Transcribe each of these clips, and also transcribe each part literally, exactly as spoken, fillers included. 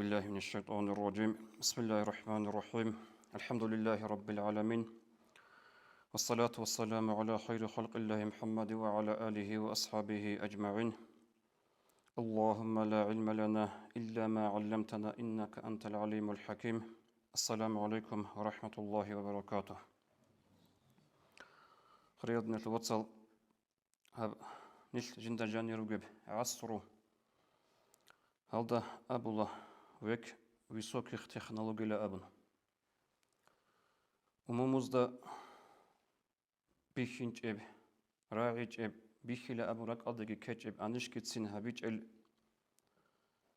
بالله من الشيطان الرجيم. بسم الله الرحمن الرحيم. الحمد لله رب العالمين. والصلاة والسلام على خير خلق الله محمد وعلى آله وأصحابه أجمعين. اللهم لا علم لنا إلا ما علمتنا إنك أنت العليم الحكيم. السلام عليكم ورحمة الله وبركاته. Хириял диналъул вацал, гьаб нилъ жинда жанир ругеб гӀасру, гьалда абула век высоких технологияла абун. Умумузда бихьинчӀеб, рагӀичӀеб, бихьила абун ракӀалдаги ккечӀеб анищгицин гьабичӀел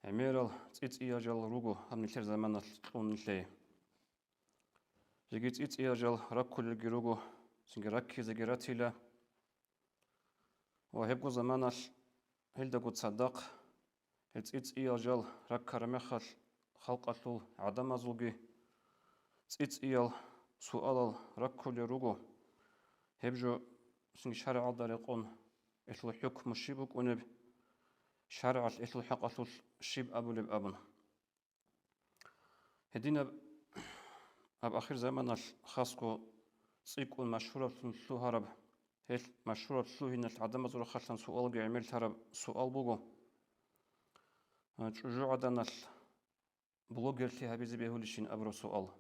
гӀемерал цӀицӀиял жал руго гьаб нилъер заманалъ кьун нилъее. Жеги цӀицӀиял жал раккулелги руго, цинги раккизеги ратила. Ва гьебго заманалъ гьелдаго цадахъ гьел цӀицӀиял жал раккараб мехалъ, халкъалъул гӀадамазулги цӀицӀиял суалал раккулел руго, гьеб жо цинги шаргӀалда рекъон гьелъул хӀукму щиб букӀунеб, шаргӀалъ гьелъул хӀакъалъулъ щиб абулеб абун. Гьединаб гьаб ахирзаманалъ хасго цӀикӀкӀун машгьураблъун лъугьараб, гьелъ машгьураб лъугьиналъ гӀадамазул рахъалъан суалги гӀемерлъараб суал буго, а, чӀужугӀаданалъ блогерлъи гьабизе бегьулищин абураб суал.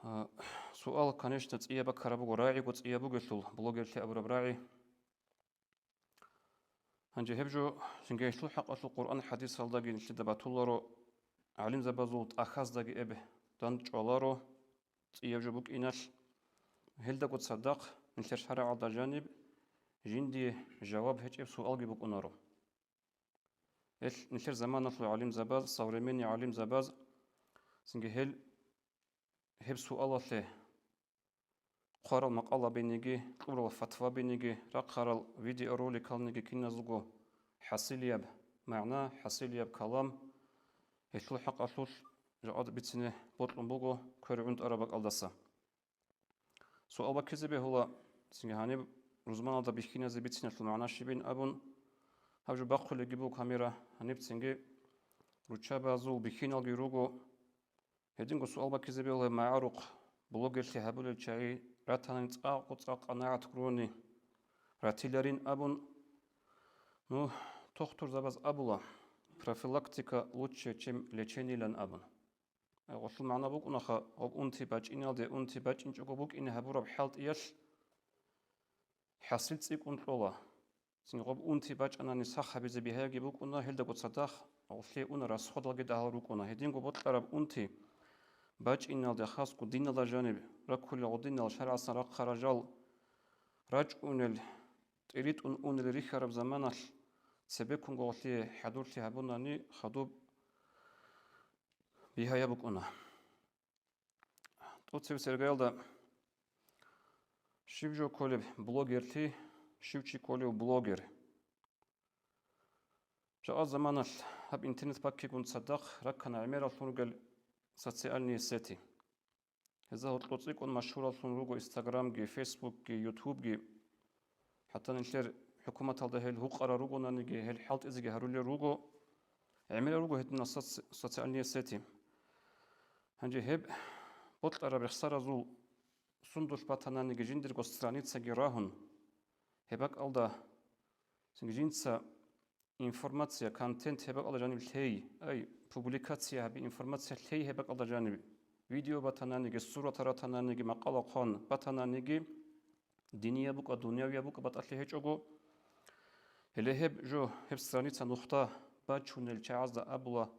А, суал, конечно, цӀияб баккараб буго, рагӀиго цӀияб бугелъул, блогерлъи абураб рагӀи. Гьанже гьеб жо, цинги гьелъул хӀакъалъулъ Къуръан хӀадисалдаги нилъеда батуларо, гӀалимзабазул тӀахьаздаги эб дандчӀваларо, цӀияб жо букӀиналъ. Гьелдаго цадахъ нилъер шаргӀалда жаниб жиндие жаваб гьечӀеб суалги букӀунаро. Гьелъ нилъер заманалъул гӀалимзабаз, современный гӀалимзабаз, цинги гьел гьеб суалалъе хъварал макъалабиниги, кьурал фатвабиниги, рахъарал видеороликалниги киназулго хӀасилияб магӀна, хӀасилияб калам гьелъул хӀакъалъулъ жакъа бицине бокьун буго квер гӀунтӀараб бакӀалдаса. Суал баккизе бегьула, цинги гьаниб рузманалда бихьиназе бициналъул магӀна щибин абун, гьаб жо бахъулебги буго камера, гьаниб цинги руччабазул бихьиналги руго. Гьединго суал баккизе бегьула гьеб магӀарухъ, блогерлъи гьабулел чагӀи ратани цӀакъго-цӀакъ къанагӀат гурони ратиларин абун. Ну, тухтурзабаз абула, профилактика лучше, чем лечениелан абун. Гъолъул магӀна букӀунаха, гъоб унти бачӀиналде унти бачӀинчӀого букӀине гьабураб хӀалтӀиялъ хӀасил цӀикӀкӀун кьола. Цинги гъоб унти бачӀанани сах гьабизе бигьаябги букӀуна, гьелдаго цадахъ гъолъие уна расходалги дагьал рукӀуна. Гьединго бокьараб унти бачӀиналде, хасго диналда жаниб раккулел гъодинал шаргӀасан рахъарал жал рачӀунел, тӀиритӀун унел рихьараб заманалъ цебеккунго гъолъие хӀадурлъи гьабунани хадуб бигьаяб букӀуна. ТӀоцебесеб иргаялда щиб жо кколеб блогерлъи, щив чи кколев блогер? Жакъа заманалъ гьаб интернет баккигун цадахъ раккана гӀемераллъун ругел социальные сети. Гьезда гьоркьоб цӀикӀкӀун машгьураллъун руго Инстаграмги, Фейсбукги, Ютубги. ХӀатта нилъер хӀукуматалда гьел гьукъарал ругонаниги, гьел хӀалтӀизеги гьарулел руго, гӀемерал руго гьединал соци-, социальные сети. Гьанже гьеб бокьараб рехсаразул сундулъ батананиги жиндирго страницаги рагьун, гьеб бакӀалда цинги жинца информация, контент гьеб бакӀалда жаниб лъей, ай, публикация гьаби, информация лъей гьеб бакӀалда жаниб, видео батананиги, сурат ратананиги, макъала хъван батананиги, динияб букӀа, дунявияб букӀа батӀалъи гьечӀого. Гьеле гьеб жо, гьеб страница нухда бачунел чагӀазда абула,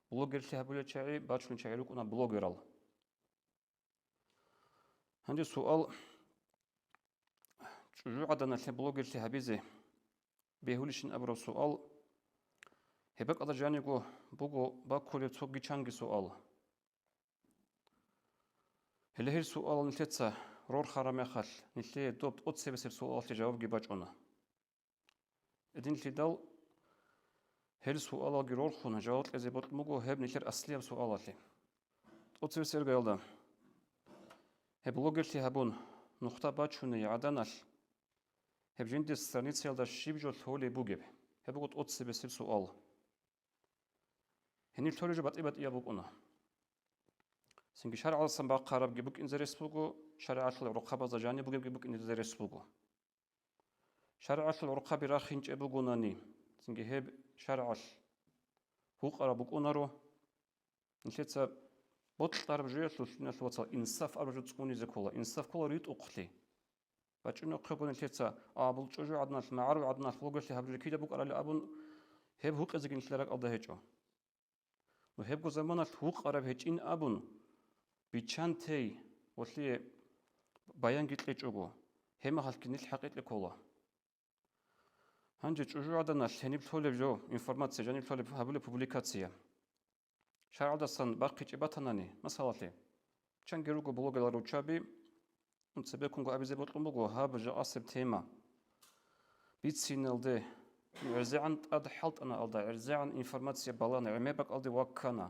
блогерлъи гьабулел чагӀи, бачунел чагӀи рукӀуна блогерал. Гьанже суал, чӀужугӀаданалъе блогерлъи гьабизе бегьулищин абураб суал, гьеб бакӀалда жаниго буго баккулеб цоги чанги суал. Гьеле гьел суалал нилъеца рорхараб мехалъ, нилъее доб тӀоцебесеб суалалъе жавабги бачӀуна. Гьединлъидал гьел суалалги рорхун жаваб кьезе бокьун буго гьеб нилъер аслияб суалалъе. ТӀоцебесеб иргаялда гьеб блогерлъи гьабун, нухда бачуней гӀаданалъ, гьеб жиндир страницаялда щиб жо лъолеб бугеб? Гьеб буго тӀоцебесеб суал. Гьениб лъолеб жо батӀи-батӀияб букӀуна. Цинги шаргӀалдасан бахъарабги букӀинзе рес буго, шаригӀаталъул гӀурхъабазда жаниб бугебги букӀинзе рес буго. ШаргӀалъул гӀурхъаби рахинчӀеб бугонани, цинги гьеб шаргӀалъ гьукъараб букӀунаро. Нилъеца бокьараб жоялъулъ, диналъул вацал, инсаф абураб жо цӀунизе ккола, инсаф ккола ритӀухълъи. БачӀунехъего нилъеца, а, абул чӀужугӀаданалъ, магӀарул гӀаданалъ, блогерлъи гьаб жо кида букӀарали абун, гьеб гьукъизеги нилъер ракӀалда гьечӀо. Ну, гьебго заманалъ гьукъараб гьечӀин абун, биччан тей, гьелъие баянги кьечӀого, гьеб мехалъги нилъ хӀакъикъе ккола. Гьанже чӀужугӀаданалъ гьениб лъолеб жо, информация, жаниб лъолеб гьабулеб публикация. ШаргӀалдасан бахъичӀеб батанани, масалалъе, чанги руго блогерлъул руччаби, цебеккунго абизе бокьун буго гьаб жакъасеб тема бициналде, гӀерзегӀан тӀад хӀалтӀанаалда, гӀерзегӀан информация балана, гӀемер бакӀалде ваккана.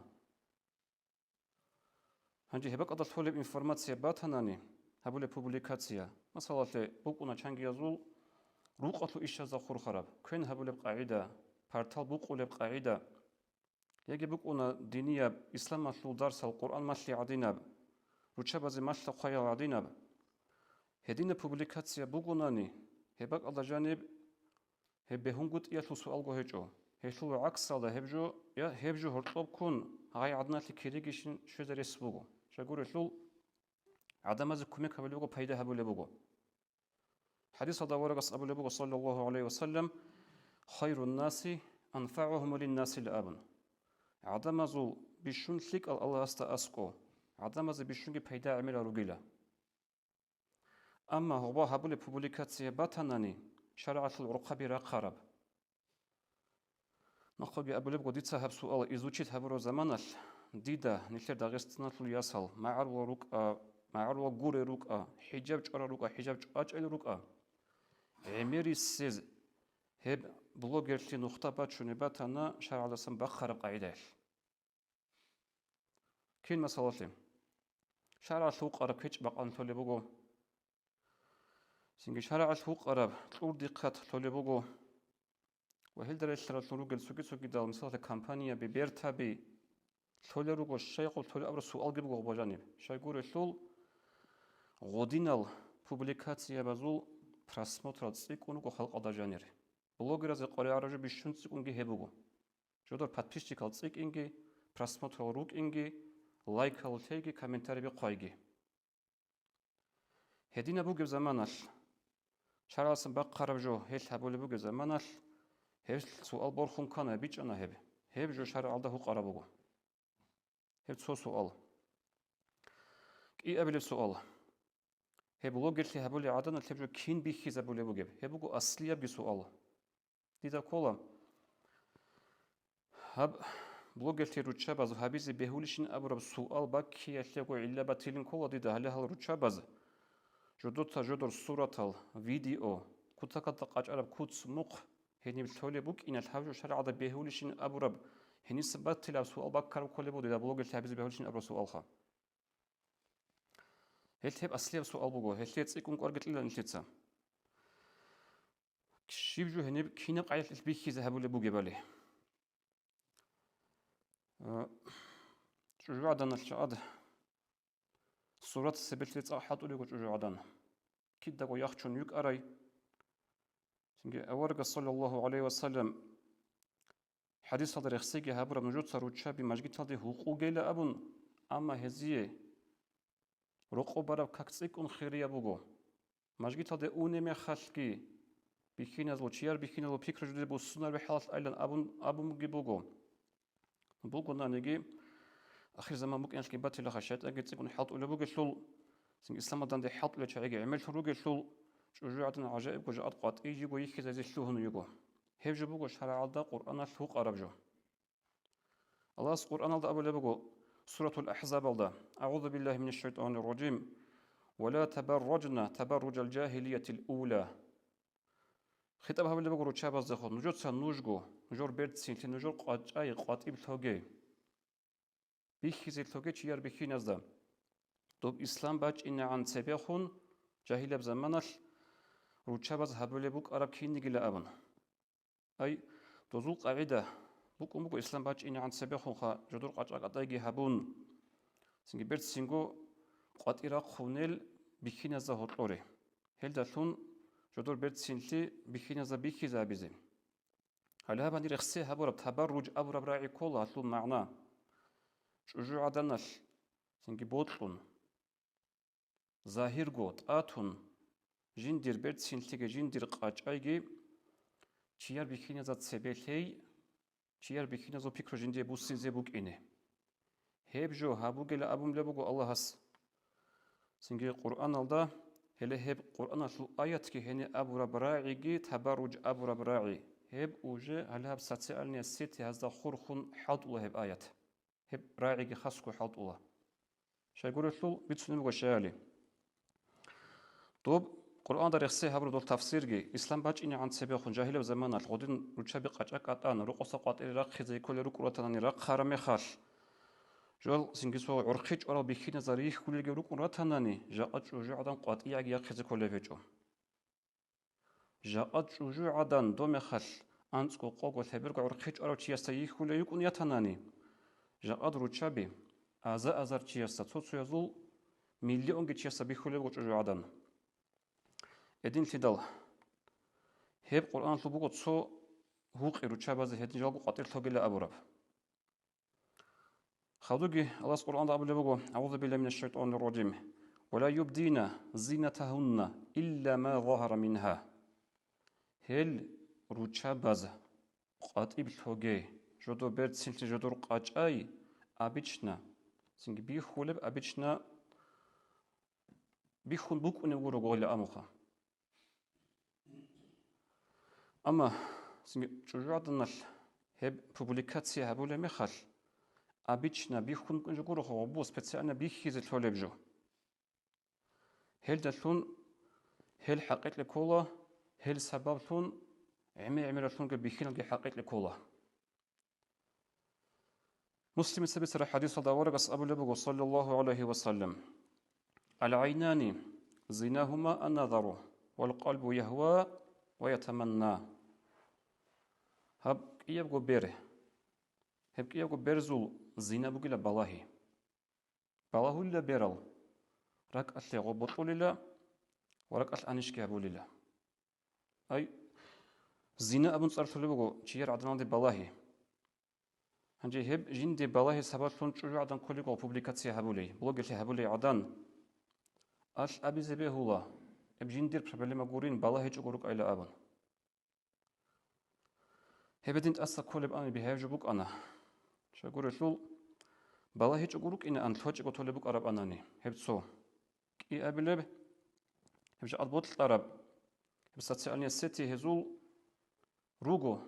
Гьанже гьеб бакӀалда лъолеб информация батанани, гьабулеб публикация, масалалъе, букӀуна чангиязул рукъалъул ишазда хурхараб, квен гьабулеб къагӀида, партал букъулеб къагӀида, яги букӀуна динияб, исламалъул дарсал, Къуръан малъи гӀадинаб, руччабазе малъа-хъваял гӀадинаб. Гьединаб публикация бугонани, гьеб бакӀалда жаниб гьеб бегьунгутӀиялъул суалго гьечӀо. Гьелъул гӀаксалда гьеб жо, я гьеб жо гьоркьоб ккун гъай гӀадиналъе киригищин щвезе рес буго. Щайгурелъул гӀадамазе кумек гьабулеб буго, пайда гьабулеб буго. ХӀадисалда аварагас абулеб буго, саллаллагьу гӀалайгьи ва саллам, «Хайрун наси анфагӀугьум линнаси» абун. ГӀадамазул бищун лъикӀал Аллагьасда аскӀо, гӀадамазе бищунги пайда гӀемерал ругила. Амма гьобо гьабулеб публикация батанани, шаргӀалъул гӀурхъаби рахъараб. Нахъеги абулебго, дица гьаб суал изучить гьабураб заманалъ, дида, нилъер Дагъистаналъул ясал, магӀарулал рукӀа, магӀарулал гурел рукӀа, хӀижаб чӀварал рукӀа, хӀижаб чӀвачӀел рукӀа, гӀемерисез гьеб блогерлъи нухда бачунеб батана шаргӀалдасан бахъараб къагӀидаялъ. Кин масалалъе, шаргӀалъ гьукъараб кечӀ-бакъан лъолеб буго. Цинги шаргӀалъ гьукъараб кьурдихъат лъолеб буго. Ва гьелда релълъаралъун ругел цоги-цогидал, мисалалъе, компанияби, бертаби лъолел руго, щайгъул лъолеб абураб суалги буго гъоб жаниб. Щайгурелъул гъодинал публикациябазул просмотрал цӀикӀкӀун руго халкъалда жанир. Блогеразе къваригӀараб жо бищун цӀикӀкӀунги гьеб буго. Жодор подписчикал цӀикӀкӀинги, просмотрал рукӀинги, лайкал лъейги, комментарийби хъвайги. Гьединаб бугеб заманалъ, шаргӀалдасан бахъараб жо гьелъ гьабулеб бугеб заманалъ, гьеб суал борхун ккана, бичӀчӀана гьеб. Гьеб жо шаргӀалда гьукъараб буго. Гьеб цо суал. КӀиабилеб суал. Гьеб блогерлъи гьабулел гӀаданалъ гьеб жо кин бихьизабулеб бугеб? Гьеб буго аслиябги суал. Дида ккола, гьаб блогерлъи руччабаз гьабизе бегьулищин абураб суал баккиялъего гӀилла батилин ккола дида гьале гьал руччабаз. Жодоца жодор суратал, видео, кутакалда къачӀараб куц-мухъ гьениб лъолеб букӀиналъ гьаб жо шаргӀалда бегьулищин абураб, гьениса батилаб суал баккараб кколеб буго дида блогерлъи гьабизе бегьулищин абураб суалха. Гьелъ гьеб аслияб суал буго, гьелъие цӀикӀкӀун кӀварги кьела нилъеца. Щиб жо гьениб кинаб къагӀидаялъ бихьизе гьабулеб бугебали? Э, чӀужугӀаданалъ чагӀад сурат цебелъи цӀакъ хӀалтӀулего чӀужугӀадан. Кидаго яхчун йикӀарай. Цинги аварагас, саллаллагьу гӀалайгьи ва саллам, хӀадисалда рехсеги гьабураб, нужеца руччаби мажгиталде гьукъугейила абун, амма гьезие рокъоб бараб как цӀикӀкӀун хирияб буго. Мажгиталде унеб мехалъги, бихьиназул, чияр бихьиназул пикру жуде буссунареб хӀалалъ айилан абун, абунги буго. Бугонаниги, ахирзаман букӀиналъги батилаха, шайтӀанги цӀикӀкӀун хӀалтӀулеб бугелъул, цин исламалда данде хӀалтӀулел чагӀиги гӀемерлъун ругелъул, чӀужугӀадан гӀажаибго жакъат къватӀиего йихьизазе лъугьун йиго. Гьеб жо буго шаргӀалда Къуръаналъ гьукъараб жо. Аллагьас Къуръаналда абулеб буго, Суратул АхӀзабалда, «АгӀузу биллагьи минаш шайтӀанир ражим, ва ла табарражна табарружал жагьилиятил ула». Хитаб гьабулеб буго руччабаздехун, нужеца нужго, нужер берцинлъи, нужер къачӀай къватӀиб лъоге. Бихьизе лъоге чияр бихьиназда. Доб ислам бачӀинегӀан цебехун, жагьилаб заманалъ руччабаз гьабулеб букӀараб кинигила абун. Ай, дозул къагӀида, букӀун буго ислам бачӀинегӀан цебехунха жодор къачӀа-къатӀайги гьабун, цинги берцинго къватӀир рахъунел бихьиназда гьоркьоре. Гьелдалъун жодор берцинлъи бихьиназда бихьизабизе. Гьале гьаб гьанир рехсей гьабураб табарруж абураб рагӀи ккола гьалъул магӀна. ЧӀужугӀаданалъ цинги бокьун, загьирго тӀатун, жиндир берцинлъиги жиндир къачӀайги чияр бихьиназда цебе лъей, чияр бихьиназул пикру жиндие буссизе букӀине. Гьеб жо гьабугела абун буго Аллагьас. Цинги Къуръаналда, гьеле гьеб Къуръаналъул аятги гьениб абураб рагӀиги, табарруж абураб рагӀи, гьеб уже гьале гьаб социальные сети гьазда хурхун хӀалтӀула гьеб аят. Гьеб рагӀиги хасго хӀалтӀула. Щайгурелъул бицунеб буго щаяли. Доб Къуръанда рехсей гьабураб дол тафсирги, ислам бачӀинегӀан цебехун жагьилаб заманалъ гъодин руччаби къачӀа-къатӀан, рокъоса къватӀире рахъизе кколел рукӀун ратанани рахъараб мехалъ, жол цинги цо гӀурхъи чӀварал бихьиназда рихьулелги рукӀун ратанани, жакъа чӀужугӀадан къватӀиягӀги яхъизе кколеб гьечӀо. Жакъа чӀужугӀадан доб мехалъ анцӀго къого лъеберго гӀурхъи чӀварав чиясда йихьулей йикӀун ятанани, жакъа руччаби аза-азар чиясда, цо-цоязул миллионги чиясда бихьулеб буго чӀужугӀадан. Гьединлъидал гьеб Къуръаналъул буго цо гьукъи руччабазе гьедин жалго къватӀир лъогила абураб. Хадуги Аллагьас Къуръанда абулеб буго: «АгӀузу биллагьи минаш шайтӀанир ражим. Ва ла юбдина зинатагьунна илла ма загьара мингьа». Гьел руччабаз къватӀиб лъоге, жодор берцинлъи жодор къачӀай, обычно, цинги бихьулеб обычно бихьун букӀунеб гуро гъола амуха. Амма цинги чӀужугӀаданалъ гьеб публикация гьабулеб мехалъ, обычно бихьун букӀун жо гуро гъобу специально бихьизе лъолеб жо. Гьелдалъун гьел хӀакъикье ккола, гьел сабаблъун гӀемер-гӀемералъунги бихьиналги хӀакъикье ккола. Муслимица бицараб хӀадисалда аварагас абулеб буго, саллаллагьу гӀалайгьи ва саллам: «Ал-гӀайнани зинагьума ан-назару, вал-къалбу ягьва ва ятаманна». Гьаб кӀиябго бер, гьеб кӀиябго берзул зина бугила балагьи. Балагьулила берал, ракӀалъе гъоб бокьулила ва ракӀалъ анищги гьабулила. Ай, зина абун цӀар лъолеб буго чияр гӀаданалде балагьи. Гьанже гьеб жинде балагьи сабаблъун чӀужугӀадан кколеб буго публикация гьабулей, блогерлъи гьабулей гӀадан. Алъ абизе бегьула, гьеб жиндир проблема гурин, балагьичӀого рукӀайила абун. Гьеб гьедин тӀаса кколеб ани бигьаяб жо букӀана. Щайгурелъул балагьичӀого рукӀинаан лъочӀого толеб букӀараб анани, гьеб цо. КӀиабилеб, гьеб жакъа бокьараб, гьеб социальные сети гьезул руго,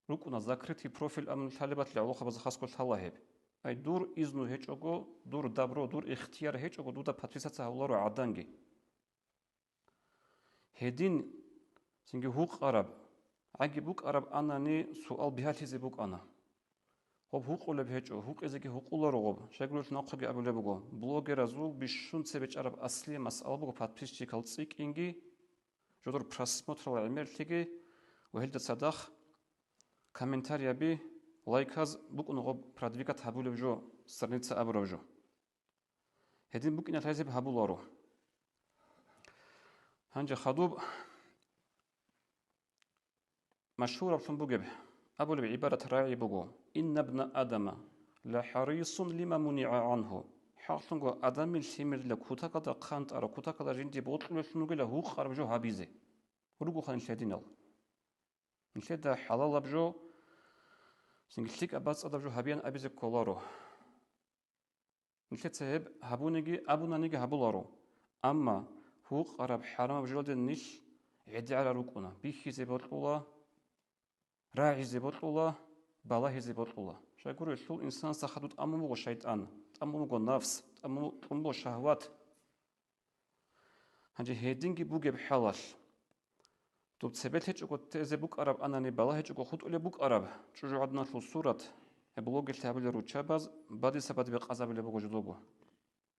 рукӀуна закрытый профиль абун лъалебалъе гӀолохъабазда хасго лъала гьеб. Ай, дур изну гьечӀого, дур добро, дур ихтияр гьечӀого дуда подписаться гьавуларо гӀаданги. Гьедин цинги гьукъараб, гӀаги букӀараб анани суал бигьалъизе букӀана. Гъоб гьукъулеб гьечӀо, гьукъизеги гьукъуларо гъоб. Щайгурелъул нахъеги абулеб буго, блогеразул бищун цебе чӀараб аслияб масъала буго подписчикал цӀикӀкӀинги, жодор просмотрал гӀемерлъиги ва гьелда цадахъ комментарияби, лайказ букӀун гъоб продвигать гьабулеб жо, страница абураб жо. Гьедин букӀиналъ гьезиб гьабуларо. Гьанже хадуб машгьураблъун бугеб, абулеб гӀибарат рагӀи буго: «Инна бна Адама ла хӀарисун лима мунигӀа гӀангьу». ХӀакълъунго, Адамил лъимерила кутакалда хъантӀараб, кутакалда жинде бокьулелъун вугила гьукъараб жо гьабизе. Ругоха нилъ гьединал. Нилъеда хӀалалаб жо, цинги лъикӀаб бацӀцӀадаб жо гьабиян абизе кколаро. Нилъеца гьеб гьабуниги, абунаниги гьабуларо. Амма гьукъараб хӀарамаб жоялде нилъ гӀедегӀарал рукӀуна, бихьизе бокьула, рагӀизе бокьула, балагьизе бокьула. Щайгурелъул инсанасда хадуб тӀамун буго шайтӀан, тӀамун буго нафс, тӀамун, тӀамун буго шагьват. Гьанже гьединги бугеб хӀалалъ, доб цебе лъечӀого тезе букӀараб анани, балагьичӀого хутӀулеб букӀараб чӀужугӀаданалъул сурат, гьеб блогерлъи гьабулел руччабаз бадиса-баде бекъазабулеб буго жидого.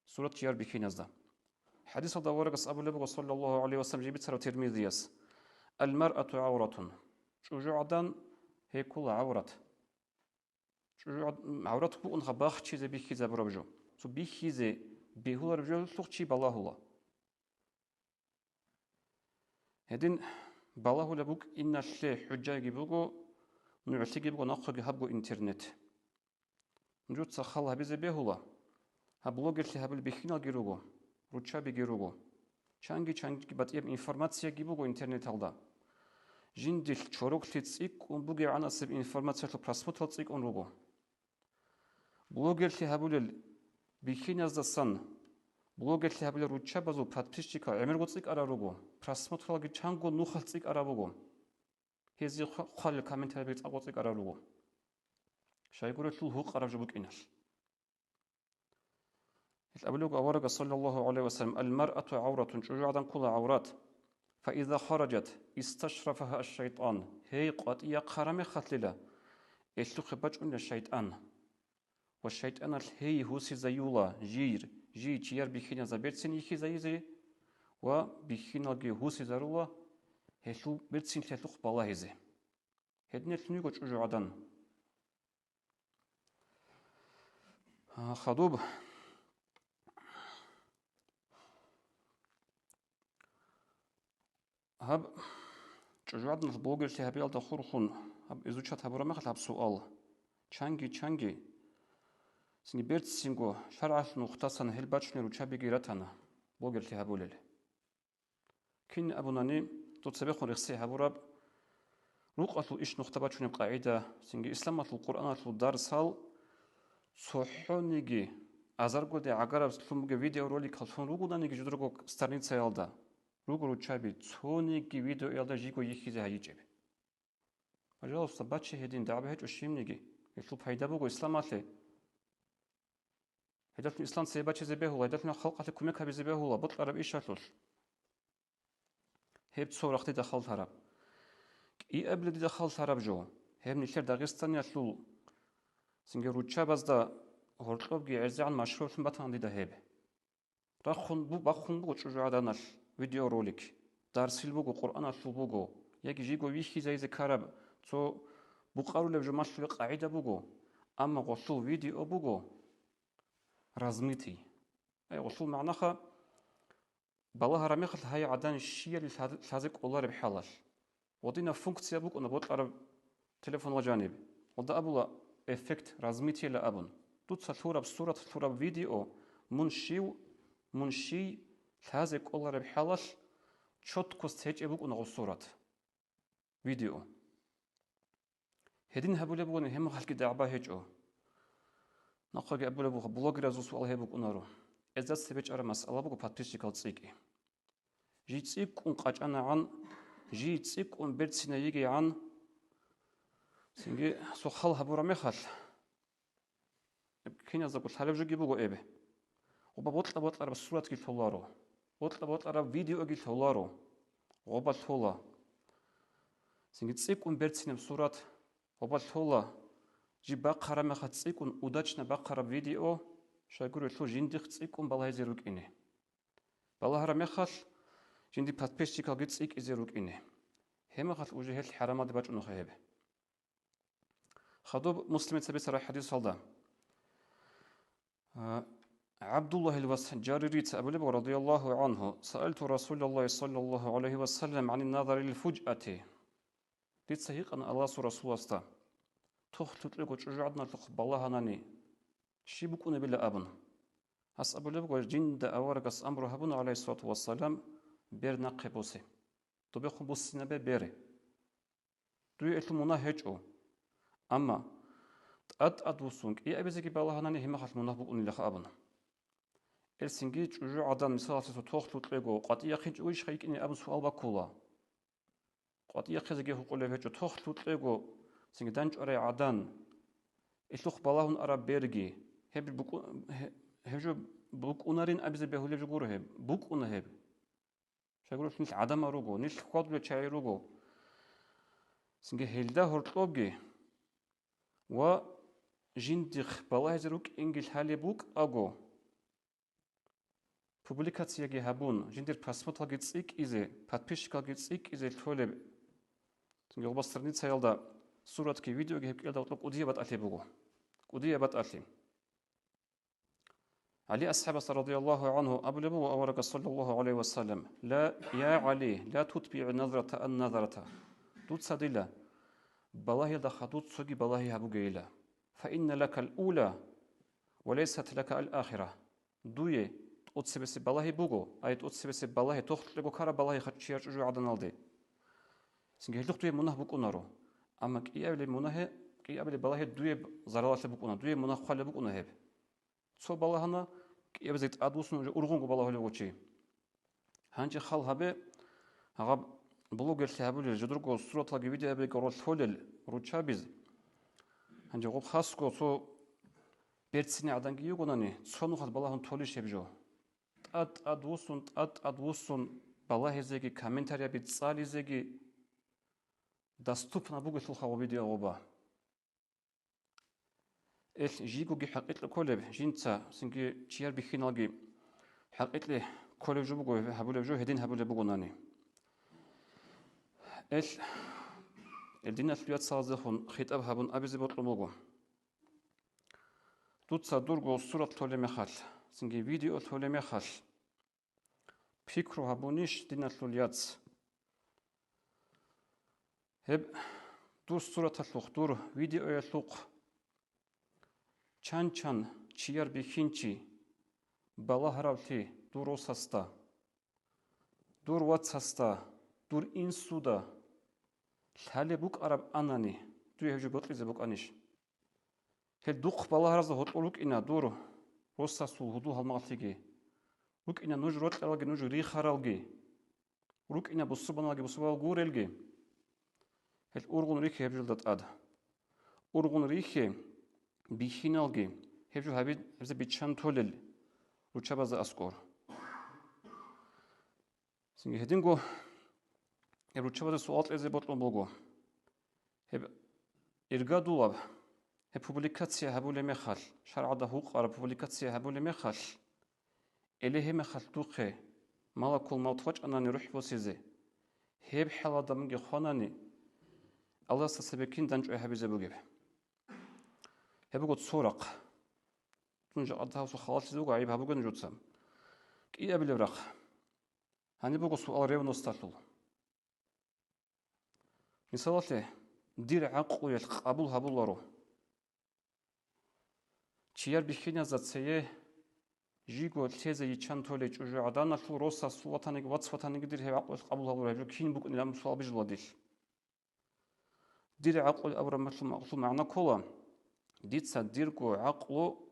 Сурат чияр бихьиназда. ХӀадисалда аварагас абулеб буго, саллаллагьу гӀалайгьи ва саллам, жиб бицараб Тирмизияс: «Ал-маръату гӀавратун». ЧӀужугӀадан гьеккула гӀаврат. ЧӀужугӀад-, гӀаврат букӀунха бахчизе бихьизабураб жо. Цо бихьизе бегьулареб жолъухъ чи балагьула. Гьедин балагьулеб букӀиналъе хӀужаги буго, нугӀлъиги буго нахъеги гьабго интернет. Нужеца хал гьабизе бегьула. Гьаб блогерлъи гьабулеб бихьиналги руго, руччабиги руго. Чанги-чанги батӀияб информацияги буго интернеталда. Жиндилъ чороклъи цӀикӀкӀун бугебгӀанасеб информациялъул просмотрал цӀикӀкӀун руго. Блогерлъи гьабулел бихьиназдасан блогерлъи гьабулел руччабазул подписчикал гӀемерго цӀикӀкӀарал руго, просмотралги чанго нухалъ цӀикӀкӀарал буго. Гьезие хъва-, хъвалел комментарийги цӀакъго цӀикӀкӀарал руго. Щайгурелъул гьукъараб жо букӀиналъ. Гьел абулеб буго аварагас, саллаллагьу гӀалайгьи ва саллам: «Ал-маръату гӀавратун», чӀужугӀадан ккола гӀаврат. «Фа иза хараджат, исташрафагьа аш-шайтӀан», гьей къватӀие хъараб мехалъила, гьелъухъе бачӀунила шайтӀан. Ва шайтӀаналъ гьей гьусизаюла жийр, жий чияр бихьиназда берцин йихьизайизе ва бихьиналги гьусизарула, гьелъул берцинлъиялъухъ балагьизе. Гьединлъун йиго чӀужугӀадан. А, хадуб. Гьаб чӀужугӀаданалъ блогерлъи гьабиялда хурхун, гьаб изучат гьабураб мехалъ гьаб суал. Чанги-чанги, цинги берцинго шаргӀалъ нухдасан гьел бачунел руччабиги ратана блогерлъи гьабулел. Кин абунани, дов цебехун рехсей гьабураб, рукъалъул иш нухда бачунеб къагӀида, цинги исламалъул Къуръаналъул дарсал цохӀониги азаргоде гӀагараб лъун бугеб видеороликал лъун ругонаниги жударго страницаялда, руго руччаби, цониги видеоялда жийго йихьизе гьайичӀеб. Пожалуйста, баче гьедин, дагӀба гьечӀо щибниги, гьелъул пайда буго исламалъе. Гьелдалъун ислам цебе бачизе бегьула, гьелдалъун халкъалъе кумек гьабизе бегьула бокьараб ишалъулъ. Гьеб цо рахъ дида халтараб. КӀиабилеб дида халтараб жо, гьеб нилъер Дагъистаниялъул цинги руччабазда гьоркьобги гӀезегӀан машгьурлъун батана дида гьеб. Рахъун бу-, бахъун буго чӀужугӀаданалъ видеоролик, дарсил буго, Къуръаналъул буго, яги жийго вихьизайизе ккараб цо букъарулеб жо малъулеб къагӀида буго, амма гъолъул видео буго размытый. Ай, гъолъул магӀнаха, балагьараб мехалъ гьай гӀадан щияли лъаз-, лъазе кӀолареб хӀалалъ. Гъодинаб функция букӀуна бокьараб телефонал жаниб. Гъода абула эффект размытияла абун. Дуца лъураб сурат, лъураб видео, мун щив, мун щий лъазе кӀолареб хӀалалъ чоткость гьечӀеб букӀуна гъо сурат, видео. Гьедин гьабулеб бугони, гьеб мехалъги дагӀба гьечӀо. Нахъеги абулеб буго, блогеразул суал гьеб букӀунаро. Гьезда цебе чӀараб масъала буго подписчикал цӀикӀкӀи. Жий цӀикӀкӀун къачӀанагӀан, жий цӀикӀкӀун берцина йигейгӀан, цинги цо хал гьабураб мехалъ, киназдаго лъалеб жоги буго эбе. Гъоба бокьа-бокьараб суратги лъоларо, бокьа-бокьараб видеоги лъоларо, гъоба лъола. Цинги цӀикӀкӀун берцинаб сурат гъоба лъола, жиб бахъараб мехалъ цӀикӀкӀун удачно бахъараб видео, щайгурелъул жиндихъ цӀикӀкӀун балагьизе рукӀине. Балагьараб мехалъ жинди подписчикалги цӀикӀкӀизе рукӀине. Гьеб мехалъ уже гьелъ хӀарамалде бачӀунеха гьеб. Хадуб Муслимица бицараб хӀадисалда, а, ГӀабдуллагьил вас Жаририца абулеб, радияллагьу гӀангьу: «Саалту Расулаллагьи саллаллагьу гӀалайгьи ва саллам гӀанин назарил фужъати». Дица гьикъана Аллагьасул Расуласда, тохлъукьего чӀужугӀаданалъухъ балагьанани, щиб букӀунебила абун. Гьас абулеб буго, жинда аварагас амру гьабуна, гӀалайгьиссалату вассалам, бер нахъе босе. Добехун буссинабе бер. Дуе элъул мунагь гьечӀо. Амма тӀад-тӀад буссун кӀиабизеги балагьанани, гьеб мехалъ мунагь букӀунилаха абуна. Гьелъинги чӀужугӀадан, мисалалъе, цо тохлъукьего къватӀире яхъинчӀого иш гьайкӀине абун суал баккула. КъватӀире яхъизеги гьукъулеб гьечӀо, тохлъукьего цинги данчӀварай гӀадан, гьелъухъ балагьун араб берги, гьеб букӀу-, гье-, гьеб жо букӀунарин абизе бегьулеб жо гуро гьеб, букӀуна гьеб. Щайгурелъул нилъ гӀадамал руго, нилъ хьвадулел чагӀи руго. Цинги гьелда гьоркьобги ва жиндихъ балагьизе рукӀинги лъалеб букӀаго, публикацияги гьабун, жиндир просмотралги цӀикӀкӀизе, подписчикалги цӀикӀкӀизе лъолеб, цинги гъоба страницаялда суратги, видеоги гьеб кӀиялда гьоркьоб кӀудияб батӀалъи буго. кӀудияб батӀалъи. ГӀали асхӀабас радияллагьу гӀангьу абулеб буго аварагас саллаллагьу гӀалайгьи ва саллам: «Ла, я ГӀали, ла тутбигӀи назрата ан-назрата». Дуца дила балагьиялда хадуб цоги балагьи гьабугейила. «Фа инна лакал ула, ва лайсат лака ал-ахира». Дуе тӀоцебесеб балагьи буго, ай тӀоцебесеб балагьи, тохлъего ккараб балагьи ха-, чияр чӀужугӀаданалде. Цинги гьелъухъ дуе мунагь букӀунаро. Амма кӀиабилеб мунагьи, кӀиабилеб балагьи дуе заралалъе букӀуна, дуе мунагь хъвалеб букӀуна гьеб. Цо балагьана, кӀиабизе тӀадвуссун уже ургъунго балагьулев гъо чи. Гьанже хал гьабе, гьаб блогерлъи гьабулел, жодорго сураталги видеоги ролъолел руччабиз. Гьанже гъоб хасго цо берцинай гӀаданги йигонани, цо нухалъ балагьун толищ гьеб жо? ТӀад-тӀадвуссун, тӀад-тӀадвуссун балагьизеги, комментарияби цӀализеги доступно бугелъулха гъоб видео гъоба. Эл жийгоги хӀакъикъи кколеб, жинца цинги чияр бихьиналги хӀакъикъи кколеб жо буго, гьабулеб жо гьедин гьабулеб бугонани. Эл, эл диналъул яцалаздехун хитӀаб гьабун абизе бокьун буго. Дуца дурго сурат лъолеб мехалъ, цинги видео лъолеб мехалъ, пикру гьабунищ, диналъул яц? Гьеб дур сураталъухъ, дур видеоялъухъ чан-чан чияр бихьинчи балагьаравлъи дур росасда, дур вацасда, дур инсуда лъалеб букӀараб анани, дуе гьеб жо бокьизе букӀанищ? Гьел духъ балагьаразда гьоркьор рукӀина дур росасул гьудул-гьалмагълъиги, рукӀина нуж рокьаралги, нуж рихаралги, рукӀина бусурбаналги, бусурбанал гурелги. Гьел ургъун рихье гьеб жолда тӀад. Ургъун рихье бихьиналги, гьеб жо гьаби-, гьабизе биччан толел руччабазда аскӀор. Цинги гьединго гьеб руччабазда суал кьезе бокьун буго. Гьеб иргадулаб, гьеб публикация гьабулеб мехалъ, шаргӀалда гьукъараб публикация гьабулеб мехалъ, эле гьеб мехалъ духъе малакул мавт вачӀанани рухӀ босизе, гьеб хӀалалда мунги хванани, Аллагьасда цебе кин дандчӀвай гьабизе бугеб? Гьеб буго цо рахъ. Дун жакъа гьасул халалъизе буго, гӀайиб гьабуге нужеца. КӀиабилеб рахъ. Гьаниб буго суал ревносталъул. Мисалалъе, дир гӀакълуялъ къабул гьабуларо. Чияр бихьиназда цее жийго лъезе йиччан толей чӀужугӀаданалъул росасул ватаниги вацватаниги дир гьеб гӀакълуялъ къабул гьабуларо, гьеб жо кин букӀунилан суал бижула дилъ. Дир гӀакълу абураб махлу-, махлу-, магӀна ккола, дица дирго гӀакълу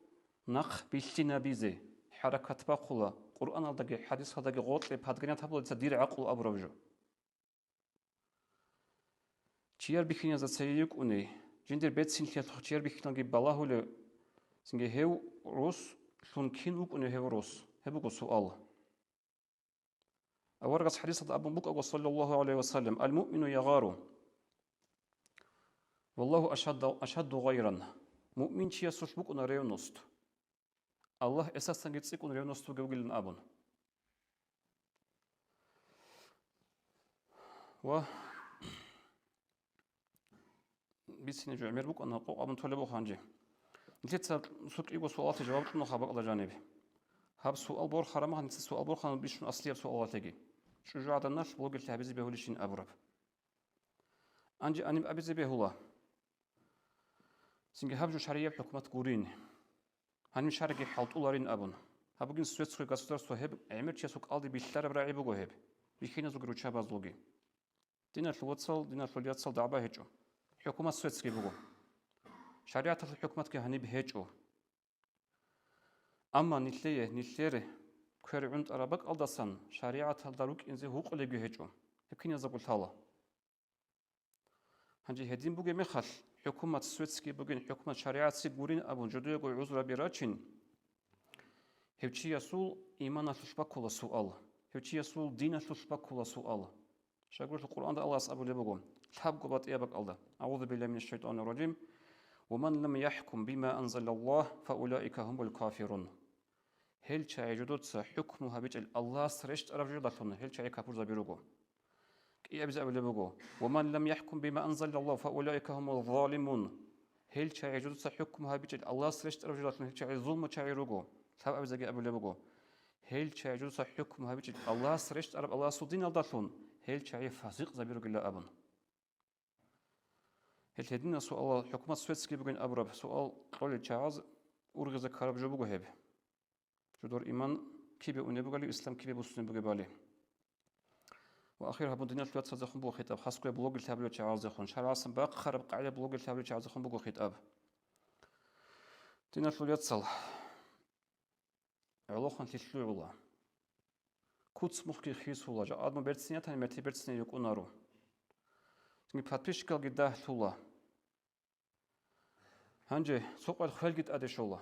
нахъ бихьинабизе хӀаракат бахъула, Къуръаналдаги хӀадисалдаги гъоркье подгонять гьабула дица дир гӀакълу абураб жо. Чияр бихьиназда цее йикӀуней, жиндир берцинлъиялъухъ чияр бихьиналги балагьулев, цинги гьев рос лъун кин вукӀунев гьев рос? Гьеб буго суал. Аварагас хӀадисалда абун букӀаго, саллаллагьу гӀалайгьи ва саллам: «Ал-муъмину ягъару, валлагьу ашадда-, ашадду гъайран». Муъминчиясулъ букӀуна ревност. Аллагь эсасанги цӀикӀкӀун ревност бугев вугилан абун. Ва бицине жо гӀемер букӀана, къокъ абун толеб буго гьанже. Нилъеца цо кӀиго суалалъе жаваб кьунаха бакӀалда жаниб. Гьаб суал борхараб мехалъ, нилъеца суал борхана бищун аслияб суалалъеги. ЧӀужугӀаданалъ блогерлъи гьабизе бегьулищин абураб. Гьанже гьаниб абизе бегьула. Цинги гьаб жо шаргӀияб хӀукумат гурин. Гьаниб шаргӀги хӀалтӀуларин абун. Гьаб бугин светское государство, гьеб гӀемер чиясул кӀалдиб билълъараб рагӀи буго гьеб, бихьиназулги руччабазулги. Диналъул вацал, диналъул яцал дагӀба гьечӀо. ХӀукумат светский буго. ШаригӀаталъул хӀукуматги гьаниб гьечӀо. Амма нилъее, нилъер квер гӀунтӀараб бакӀалдасан шаригӀаталда рукӀинзе гьукъулебги гьечӀо. Гьеб киназдаго лъала. Гьанже гьедин бугеб мехалъ, хӀукумат светский бугин, хӀукумат шаригӀатцин гурин абун жодоего гӀузраби рачин, гьев чиясул иманалъулъ баккула суал, гьев чиясул диналъулъ баккула суал. Щайгурелъул Къуръанда Аллагьас абулеб буго, лъабго батӀияб бакӀалда: «АгӀузу биллагьи минаш шайтӀанир ражим. Ва ман лам яхӀкум бима анзалаллагь, фа улаика гьумул кафирун». Гьел чагӀи жодоца хӀукму гьабичӀел Аллагьас рещтӀараб жодалъун гьел чагӀи капурзаби руго. КӀиабизе абулеб буго: «Ва ман лам яхӀкум бима анзалаллагь, фа улаика гьумуз залимун». Гьел чагӀи жудаца хӀукму гьабичӀел Аллагьас рещтӀараб жоялдалъун гьел чагӀи зулму чагӀи руго. Лъабабизеги абулеб буго: гьел чагӀи жудаца хӀукму гьабичӀел Аллагьас рещтӀараб Аллагьасул диналдалъун гьел чагӀи фасикъзаби ругила абун. Гьел гьединал суалал, хӀукумат светский бугин абураб суал кьолел чагӀаз ургъизе ккараб жо буго гьеб. Жодор иман кибе унеб бугали, ислам кибе буссунеб бугебали. Ва ахир гьабун диналъул вацазехун буго хитӀаб, хасго блогер лъабилев чагӀаздехун, шаргӀасан бахъараб къагӀида блогер лъабилев чагӀаздехун буго хитӀаб. Диналъул яцал, гӀолохъан лъилъугӀула. Куц мухъги хисула, жакъа адму берцин ятани мерти берцине йукӀунаро. Цинги подписчикалги дагьлъула. Гьанже цо къвел хвелги тӀаде щола.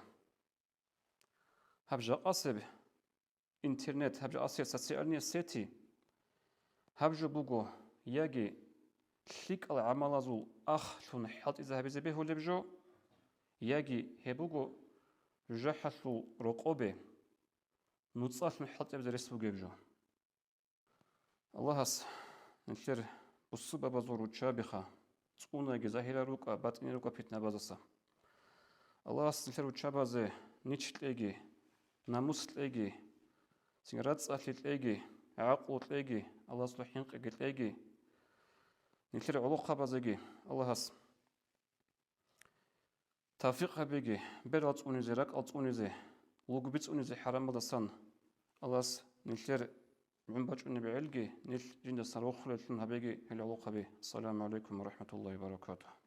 Гьаб жакъасеб интернет, гьаб жакъасеб социальные сети, гьаб жо буго яги лъикӀал гӀамалазул ахлъун хӀалтӀизе гьабизе бегьулеб жо, яги гьеб буго жужахӀалъул рокъобе нуцӀалъун хӀалтӀизабизе рес бугеб жо. Аллагьас нилъер бусурбабазул руччабиха, цӀунаги, загьирал рукӀа, батӀинал рукӀа питнабазаса. Аллагьас нилъер руччабазе нич кьеги, намус кьеги, цин рацӀцӀалъи кьеги, гӀакълу кьеги, Аллагьасул хӀинкъиги кьеги. Нилъер гӀолохъабазеги Аллагьас тавфикъ гьабеги, берал цӀунизе, ракӀал цӀунизе, лугби цӀунизе хӀарамалдасан Аллагьас нилъер гӀун бачӀунеб гӀелги, нилъ жиндасан рохулеллъун гьабеги гьел гӀолохъаби. Ассаламу гӀалайкум ва рахӀматуллагьи ва баракатугьу.